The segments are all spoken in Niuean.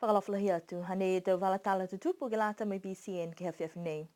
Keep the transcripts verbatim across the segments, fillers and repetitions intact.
Fakaalofa lahi atu, hanei e tau vala tala tutupu ke lata mo e B C N ke he afiafi nei.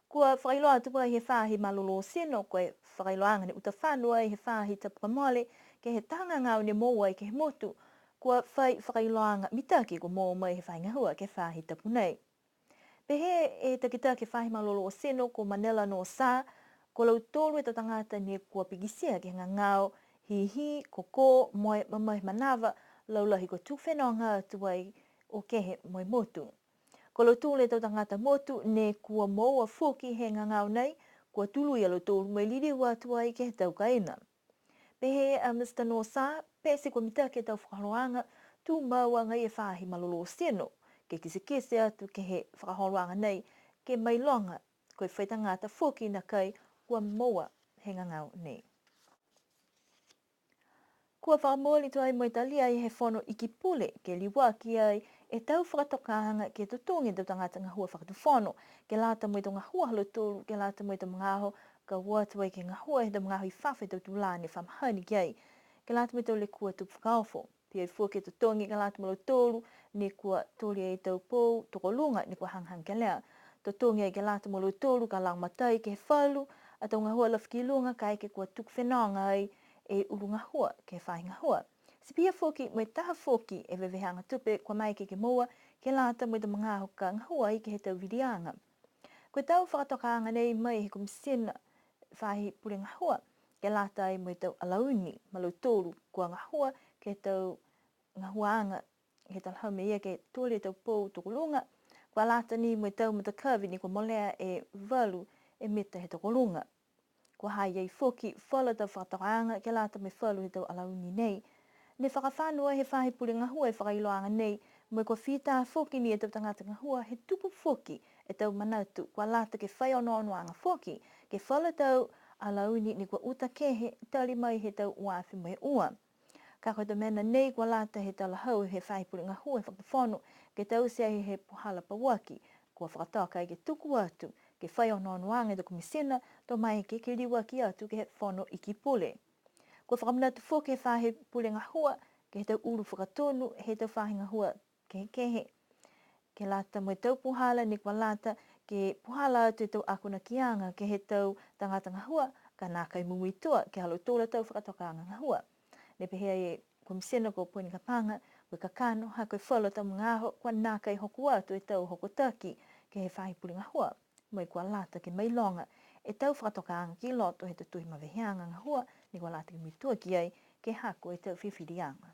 Kua fakailoa atu ai he faahi malolō tino, ko e fakailoaaga ne uta fano ai he faahi tapu kua mole, ke he taha gagao ne moua ai ke he motu, kua fai fakailoaaga mitaki kua moua mai he faahi gahua ke he faahi tapu nei. Pehē e takitaki he faahi malolō tino ko Manela Nosa, ko lautolu e tau tagata ne kua pikitia ke he gagao hihi, kokō, mo e mamahi manava, laulahi kua tuku fenoga atu ai o kehe mo e motu. Ko lautolu e tau tagata motu ne kua moua foki he gagao nei, kua tului a lautolu mo e liliu atu ai ke he tau kaina. Pehē a Mister Nosa, pete kua mitaki e tau fakaholoaga, tumau agaia e faahi malolō tino ke kitekite atu ke he fakaholoaga nei, ke mailoga ko e fai tagata foki nākai kua moua he gagao nei. Kua fakamooli tuai mo e talia ai he Fono Iki Pule ke liuaki ai e tau fakatokaaga ke totogi e tau tagata gahua fakatufono, ke lata mo e tau gahua ha lautolu, ke lata mo e tau magaaho ka o atu ai ke gahua he tau magaaho i fafo he tau tulā ne fa mahani ki ai, ke lata mo e tau lekua tupu fakaofo. Pihia foki e totogi ke lata mo lautolu ne kua toli e tau pou tokoluga ne kua hagahaga kelea. Totogi ai ke lata mo lautolu ka lagomatai ke he falu a tau gahua lafi ki luga kaeke kua tuku fenoga ai e ulu gahua ke he faahi gahua. Ti pihia foki mo e taha foki e veveheaga tupe kua maeke ke moua ke lata mo e tau magaaho ka gahua ai ke he tau viliaga. Ko e tau fakatokaaga nei mai he Komisina Faahi Pule Gahua, ke lata ai mo e tau alauni ma lautolu kua gahua ke he tau gahuaaga he talahau mai ia ke toli e tau pou tokoluga, kua lata ni mo e tau matakavi ne kua molea e valu e mita he tokoluga. Kua ha i ai foki falu tau fakatokaaga ke lata mo e falu he tau alauni nei. Ne fakafano ai he faahi pule gahua e fakailoaaga nei, mo e kua fita foki ni e tau tagata gahua he tupu foki e tau manatu kua lata ke fai onoonoaga foki ke he falu tau alauni ne kua uta kehe tali mai he tau ua afe mo e ua. Ka ko e tau mena nei kua lata he talahau he faahi pule gahua he fakatufono ke taute ai he puhala pauaki, kua fakatoka ai ke tuku atu ke fai onoonoaga e tau Komisina, to maeke ke liuaki atu ke he Fono Iki Pule. Kua fakamanatu foki he faahi pule gahua ke he tau ulu fakatonu he tau faahi gahua kehekehe, ke lata mo e tau puhala ne kua lata ke puhala atu e tau akonakiaga ke he tau tagata gahua, ka nākai mumuitua ke he ha lautolu a tau fakatokaaga gahua. Ne pehē e Komisina ko Poini Kapaga, ko e kakano ha ko e falu tau magaaho kua nākai hoko atu e tau hokotaki ke he faahi pule gahua, mo e kua lata ke mailoga e tau fakatokaaga ki loto he tau tohi maveheaga gahua ne kua lata ke muitua ki ai ke hako e tau fifiliaga.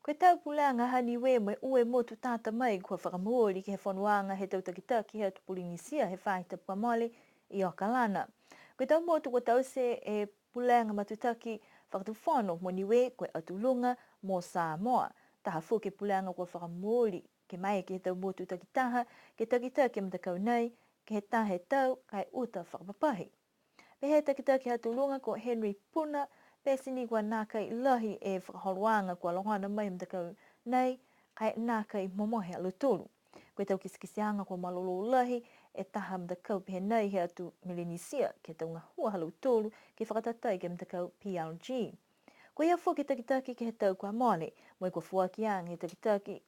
Ko e tau puleaga ha Niue mo e ua e motu tata mai kua fakamooli ke he fonoaga he tau takitaki he atu Polinisia he faahi tapu kua mole i Okalana. Ko e tau motu kua taute e puleaga matutaki fakatufono mo Niue ko e Atu Luga mo Samoa. Taha foki e puleaga kua fakamooli ke maeke he tau motu takitaha ke takitaki e matakau nei ke he taha e tau ka e uta fakapapahi. Pehē e takitaki ha Atu Luga ko Henry Puna, pete ni kua nākai lahi e fakaholoaga kua logona mai he matakau nei, ka e nākai momohe a lautolu. Ko e tau kitekiteaga kua malolō lahi e taha matakau pehē nei he atu Melenisia ke he tau gahua ha lautolu ke fakatatai ke he matakau P L G. Ko ia foki e takitaki ke he tau kua mole, mo e kua foaki age e takitaki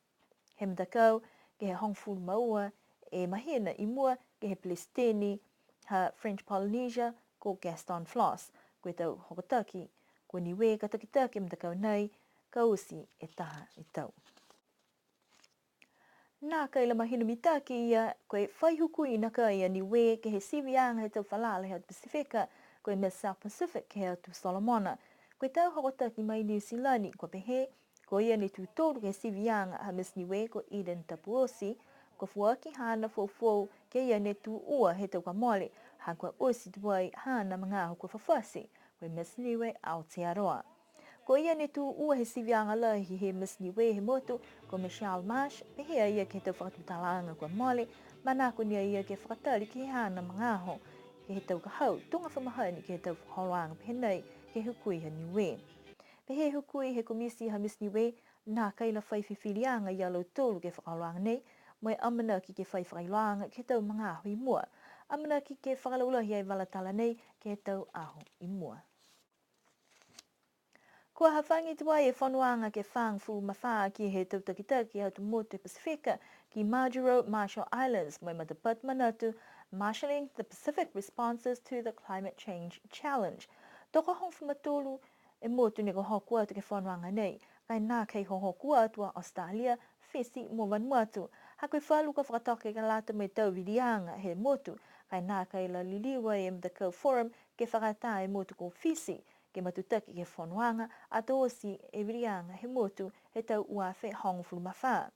he matakau ke he hogofulu ma ua e mahina i mua ke he pelesiteni ha French Polynesia ko Gaston Flosse. Ko e tau hokotaki ko Niue ka takitaki e matakau nei ka oti e taha e tau. Nākai la mahino mitaki ia ko e fai hukui nākai a Niue ke he siviaga he tau falala he atu Pasifika, ko e Miss South Pacific ke he atu Solomona. Ko e tau hokotaki mai Niu Silani kua pehē, ko ia ne tū tolu ke he siviaga ha Miss Niue ko Eden Tapuosi, kua foaki haana foufou ke ia ne tū ua he tau kua mole, ha kua oti tuai haana magaaho kua fafati, ko e Miss Niue Aotearoa. Ko ia ne tū ua he siviaga lahi he Miss Niue he motu, ko Michelle Marsh, pehē a ia ke he tau fakatutalaaga kua mole, manako ni a ia ke fakatali ke he haana magaaho ke he tau ka hau, tuga fa mahani ke he tau fakaholoaga pehē nei ke he hukui ha Niue. Pehē e hukui he komiti ha Miss Niue, nākai la fai fifiliaga ia lautolu ke he fakaholoaga nei, mo e amanaki ke fai fakailoaaga ke he tau magaaho i mua. Amanaki ke fakalaulahi e vala tala nei ke he tau aho i mua. Kua hafagi tuai e fonoaga ke fāgofulu ma fā ke he tau takitaki he atu motu he Pasifika ki Majuro, Marshall Islands, mo e matapatu manatu, Marshalling the Pacific Responses to the Climate Change Challenge. Tokohogofulu ma tolu e motu ne kua hoko atu ke he fonoaga nei, ka e nākai hohoko atu a Australia, Fisi mo Vanuatu. Ha ko e falu kua fakatoka ke lata mo e tau viliaga he motu, ka e nākai la liliu e matakau Forum ke fakaatā e motu ko Fisi ke matutaki ke he fonoaga, ato oti e viliaga he motu he tau ua afe hogofulu ma fā.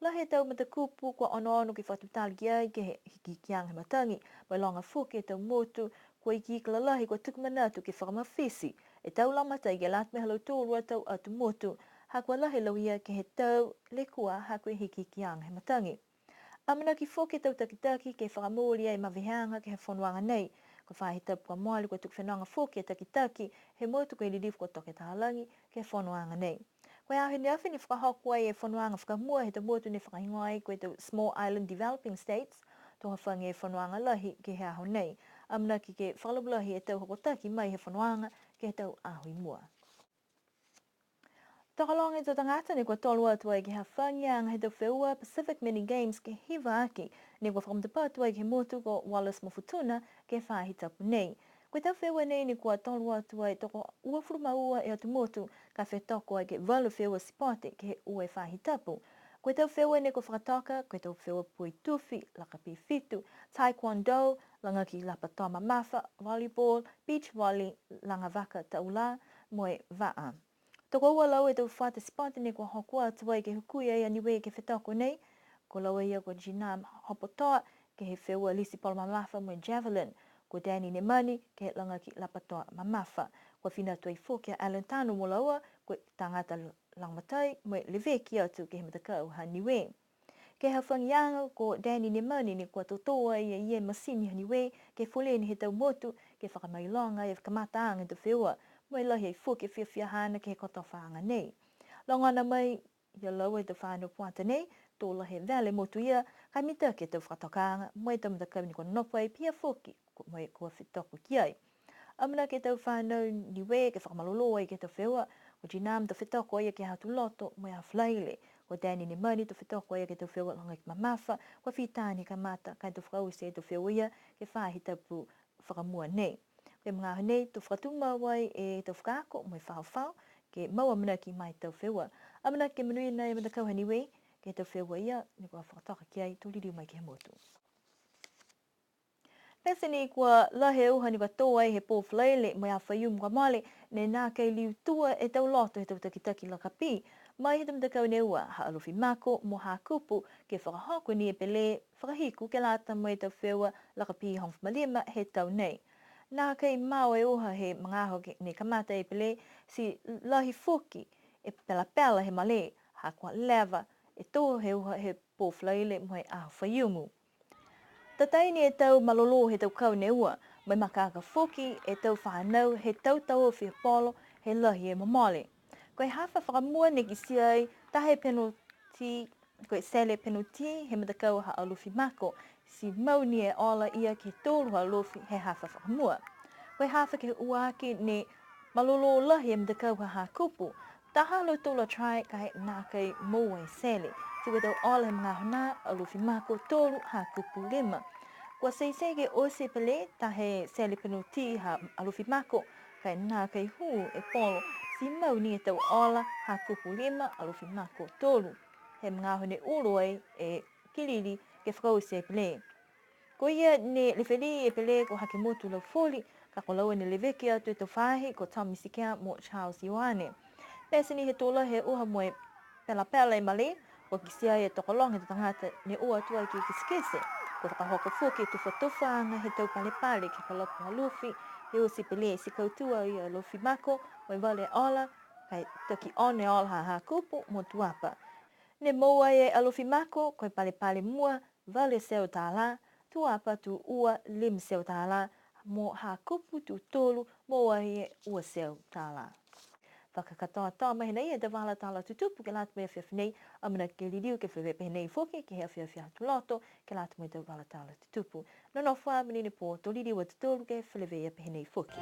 Lahi e tau matakupu kua onoono ke fakatutala ki ai ke he hikihikiaga he matagi, mo e loga foki e tau motu kua ikiiki lalahi kua tuku manatu ke fakamafiti e tau lagomatai ke lata mo e ha lautolu a tau atu motu, ha kua lahi e lauia ke he tau lekua ha ko e hikihikiaga he matagi. Amanaki foki e tau takitaki ke fakamooli e maveheaga ke he fonoaga nei. Ko e faahi tapu kua mole kua tuku fenoga foki e takitaki he motu ko e Lilifu ko Toke Talagi ke he fonoaga nei. Ko e aho ne afi ne fakahoko ai e fonoaga fakamua he tau motu ne fakahigoa ai ko e tau Small Island Developing States, to hafagi e fonoaga lahi ke he aho nei. Amanaki ke fakalaulahi e tau hokotaki mai he fonoaga ke he tau aho i mua. Tokologa e tau tagata ne kua tolo atu ai ke he hafagiaga he tau feua Pacific Mini Games ke hiva aki, ne kua fakamatapatu ai ke he motu ko Wallis mo Futuna ke he faahi tapu nei. Ko e tau feua nei ne kua tolo atu ai tokouafulu ma ua e atu motu, ka fetoko ai ke valu feua sipote ke he ua e faahi tapu. Ko e tau feua nei kua fakatoka, ko e tau feua poi tufi, lakapi fitu, taekwondo, lagaki lapatoa mamafa, volleyball, beach volley, laga vaka taula, mo e vaa. Tokoua lau e tau fuata sipote ne kua hoko atu ai ke hukui ai a Niue ke he fetoko nei. Ko laua ia ko Jinam Hopotoa ke he feua lisi polo mamafa mo e javelin, ko Danny Nemani ke he lagaki lapatoa mamafa. Kua fina atu ai foki a Alan Tano mo laua, ko e tagata lagomatai mo e leveki atu ke he matakau ha Niue. Ke he hafagiaga ko Danny Nemani ne kua totō ai e ia e masini ha Niue ke he foleni he tau motu ke fakamailoga e kamataaga he tau feua, mo e lahi ai foki e fiafia haana ke he kotofaaga nei. Logona mai ia laua e tau fānau fuata nei, to lahi e vela he motu ia, ka e mitaki e tau fakatokaaga mo e tau matakau ne kua nonofo ai, pihia foki ko, mo e kua fetoko ki ai. Amanaki e tau fānau Niue ke fakamalolō ai ke he tau feua, ko Jinam to fetoko ai ke he Aho Tuloto mo e Aho Falaile, ko Danny Nemani to fetoko ai ke he tau feua lagaki mamafa, kua fita ni e kamata, ka e to fakaoti e tau feua ia ke he faahi tapu fakamua nei. Ko e magaaho nei to fakatumau ai e tau fakaako mo e faofao, ke mau amanaki ma e tau feua. Amanaki ke monuina e matakau ha Niue ke he tau feua ia, ne kua fakatoka ki ai to liliu mai ke he motu. Pete ni kua lahi e uha ne kua tō ai he pō Falaile mo e Aho Faiumu kua mole, ne nākai liu tua e tau loto he tau takitaki lakapi mai he tau matakau ne ua, ha Alofi Mako mo Hakupu, ke fakahoko ni e pelē fakahiku ke lata mo e tau feua lakapi hogofulu ma lima he tau nei. Nākai mao e uha he magaaho ke, ne kamata e pelē, ti lahi foki e pelapela he malē, ha kua leva e tō he uha he pō Falaile mo e Aho Faiumu. Tatai ni e tau malolō he tau kau ne ua, mo e makaaka foki e tau fānau he tau taofi he polo he lahi e momole. Ko e hafa fakamua ne kitia ai taha e penalty, ko e sele penalty he matakau ha Alofi Mako, ti mau ni e ola ia ke he tolu ha Alofi he hafa fakamua. Ko e hafa ke ua aki ne malolō lahi e matakau ha Hakupu, taha ha lautolu a try ka e nākai moua e sele. Ti ko e tau ola he magaaho nā, Alofi Mako tolu, Hakupu lima. Kua teitei ke oti e pelē, taha e sele penalty ha Alofi Mako, ka e nākai hū e polo, ti mau ni e tau ola, Hakupu lima, Alofi Mako tolu. He magaaho ne ulo ai e kilili ke fakaoti e pelē. Ko ia ne lefeli e pelē ko Hakemotu Laufoli, ka ko laua ne leveki atu e tau faahi ko Tommy Sikea mo Charles Ioane. Pete ni he tō lahi e uha mo e pelapela e malē, kua kitia e tokologa he tau tagata ne o atu ai ke kitekite. Kua fakahoko foki e tufatufaaga he tau palepale ke he kalapu ha Alofi, he oti e pelē ti kautū ai a Alofi Mako mo e valu e ola, ka e toki ono e ola ha Hakupu mo Tuapa. Ne moua e Alofi Mako, ko e palepale mua, valu e teau tālā, Tuapa tū ua, lima e teau tālā, mo Hakupu tū tolu, moua e ua e teau tālā. Fakakatoatoa mai hinei e tau vala tala tutupu ke lata mo e afiafi nei, amanaki ke liliu ke feleveia pehē nei foki, ke he afiafi Aho Tuloto, ke lata mo e tau vala tala tutupu. Nonofo ā, monuina e pō, to liliu a tautolu ke feleveia pehē nei foki.